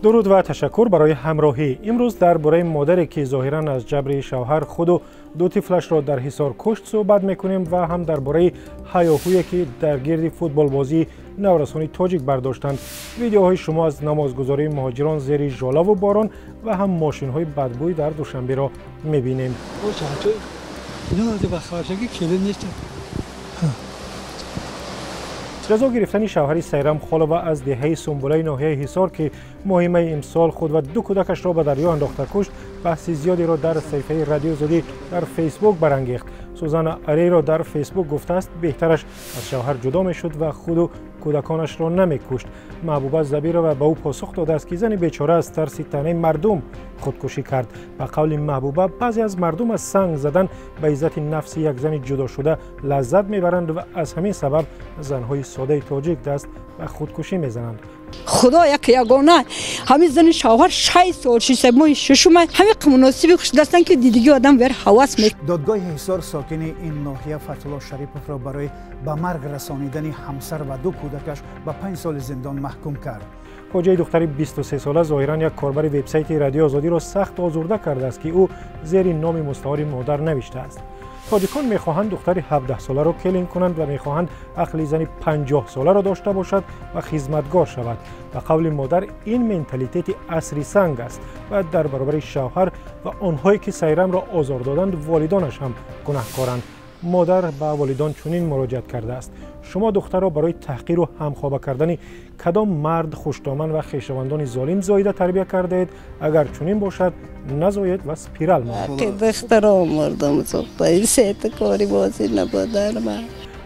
Дуруд ва ташаккур барои ҳамроҳӣ. Имрӯз дар бораи модаре, ки зоҳиран аз ҷабри шавҳар худу ду тифлашро дар Ҳисор кушт, суҳбат мекунем ва ҳам дар бораи ҳаёҳӯе, ки дар гирди футболбозии наврасони тоҷик бардоштанд. Видеоҳои шумо аз намозгузории муҳоҷирон зери жолаву борон ва ҳам мошинҳои бадбӯй дар Душанберо мебинем. Ҷазо гирифтани шавҳари Сайрам Холова аз деҳаи Сумбулаи ноҳияи Ҳисор, ки моҳи майи имсол худ ва ду кӯдакашро ба дарё андохта кушт, баҳси зиёдеро дар саҳифаи Радиои Озодӣ дар Фейсбук барангехт. Сузана Арейро дар Фейсбук гуфтааст, беҳтараш аз шавҳар ҷудо мешуд ва худу кӯдаконашро намекушт. Маҳбуба Забирова ба ӯ посух додааст, ки зани бечора аз тарси таънаи мардум худкушӣ кард. Ба қавли Маҳбуба, баъзе аз мардум аз санг задан ба иззати нафси як зани ҷудошуда лаззат мебаранд ва аз ҳамин сабаб занҳои содаи тоҷик даст ба худкушӣ мезананд. Худо як ягона ҳамин зани шавҳар 6 сол, 6 моҳи шашума ҳамин муносиби хушдастан, ки дидиги одам вер ҳавас. Додгоҳи Ҳисор сокини ин ноҳия Фатҳулло Шариповро барои ба марг расонидани ҳамсар ва ду кӯдакаш ба 5 соли зиндон маҳкум кард. Фоҷиаи духтари 23сола зоҳиран як корбари вебсайти Радиои Озодиро сахт озурда кардааст, ки ӯ зери номи мустаори модар навиштааст: тоҷикон мехоҳанд духтари 17соларо келин кунанд ва мехоҳанд ақли зани 50соларо дошта бошад ва хизматгор шавад. Ба қавли модар, ин менталитети асри санг аст ва дар баробари шавҳар ва онҳое, ки Сайрамро озор доданд, волидонаш ҳам гунаҳкоранд. Модар ба волидон чунин муроҷиат кардааст: шумо духтарро барои таҳқиру ҳамхоба кардани кадом мард хушдоман ва хешовандони золим зоида тарбия кардаед? Агар чунин бошад, назоед ва спирал.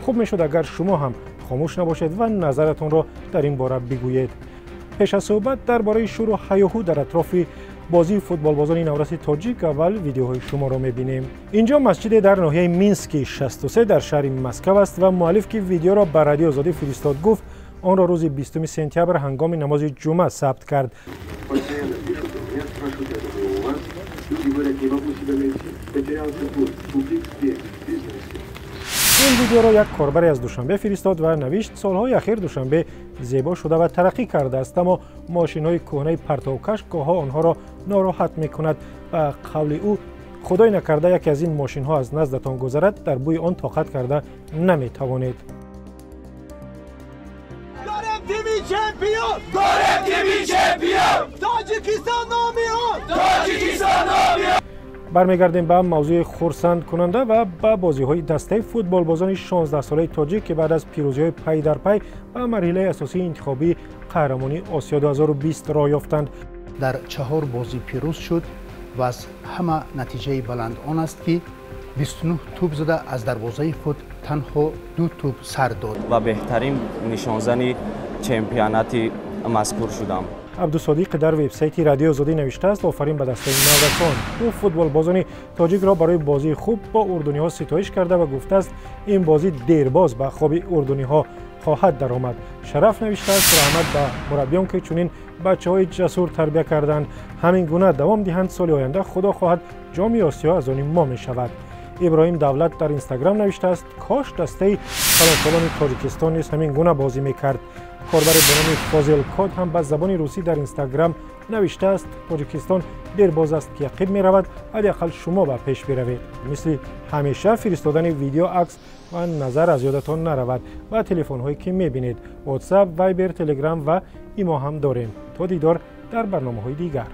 Хуб мешуд, агар шумо ҳам хомӯш набошед ва назаратонро дар ин бора бигӯед. Пеш аз суҳбат дар бораи шӯру ҳаёҳӯ дар атрофи бозии футболбозони навраси тоҷик, аввал видеоҳои шуморо мебинем. Инҷо масҷиде дар ноҳияи Мински 63 дар шаҳри Москав аст ва муаллиф, ки видеоро ба Радиои Озодӣ фиристод, гуфт, онро рӯзи 20 сентябр ҳангоми намози ҷумъа сабт кард. Постоянно пишут у меня, спрашивают, я думаю, у вас. Люди говорят: не могу себя найти, потерялся путь, тупик в бизнесе. Ин видеоро як корбаре аз Душанбе фиристод ва навишт: солҳои ахир Душанбе зебо шуда ва тараққӣ кардааст, аммо мошинҳои кӯҳнаи партовкаш гоҳҳо онҳоро нороҳат мекунад. Ба қавли ӯ, худое накарда яке аз ин мошинҳо аз наздатон гузарад, дар бӯи он тоқат карда наметавонед. Дорем тими чемпион, дорем тими чемпион, Тоҷикистон номи он, Тоҷикистон номи он. Бармегардем ба мавзӯи хурсандкунанда ва ба бозиҳои дастаи футболбозони 16солаи тоҷик, ки баъд аз пирӯзиҳои пай дар пай ба марҳилаи асосии интихобии қаҳрамонии Осиё 2020 роҳ ёфтанд. Дар чаҳор бозӣ пирӯз шуд ва аз ҳама натиҷаи баланд он аст, ки 29 тӯб зада, аз дарвозаи худ танҳо ду тӯб сар дод. Ва беҳтарин нишонзани чемпионати мазкур шудам. Абдусодиқ дар вебсайти Радиои Озодӣ навиштааст: офарин ба дастаи наврасон. Ӯ футболбозони тоҷикро барои бозии хуб бо урдуниҳо ситоиш карда ва гуфтааст, ин бозӣ дербоз ба хоби урдуниҳо хоҳад даромад. Шараф навиштааст: раҳмат ба мураббиён, ки чунин бачаҳои ҷасур тарбия карданд. Ҳамин гуна давом диҳанд, соли оянда, худо хоҳад, Ҷоми Осиё аз они мо мешавад. Иброҳим Давлат дар Инстаграм навиштааст: кош дастаи калонсолони Тоҷикистон низ ҳамин гуна бозӣ мекард. Корбаре бо номи Фозил Код ҳам ба забони русӣ дар Инстаграм навиштааст: Тоҷикистон дербоз аст, ки ақиб меравад, ҳадди ақал шумо ба пеш биравед. Мисли ҳамеша, фиристодани видео, акс ва назар аз ёдатон наравад ва телефонҳое, ки мебинед: WhatsApp, Viber, Telegram ва Имо ҳам дорем. То дидор дар барномаҳои дигар.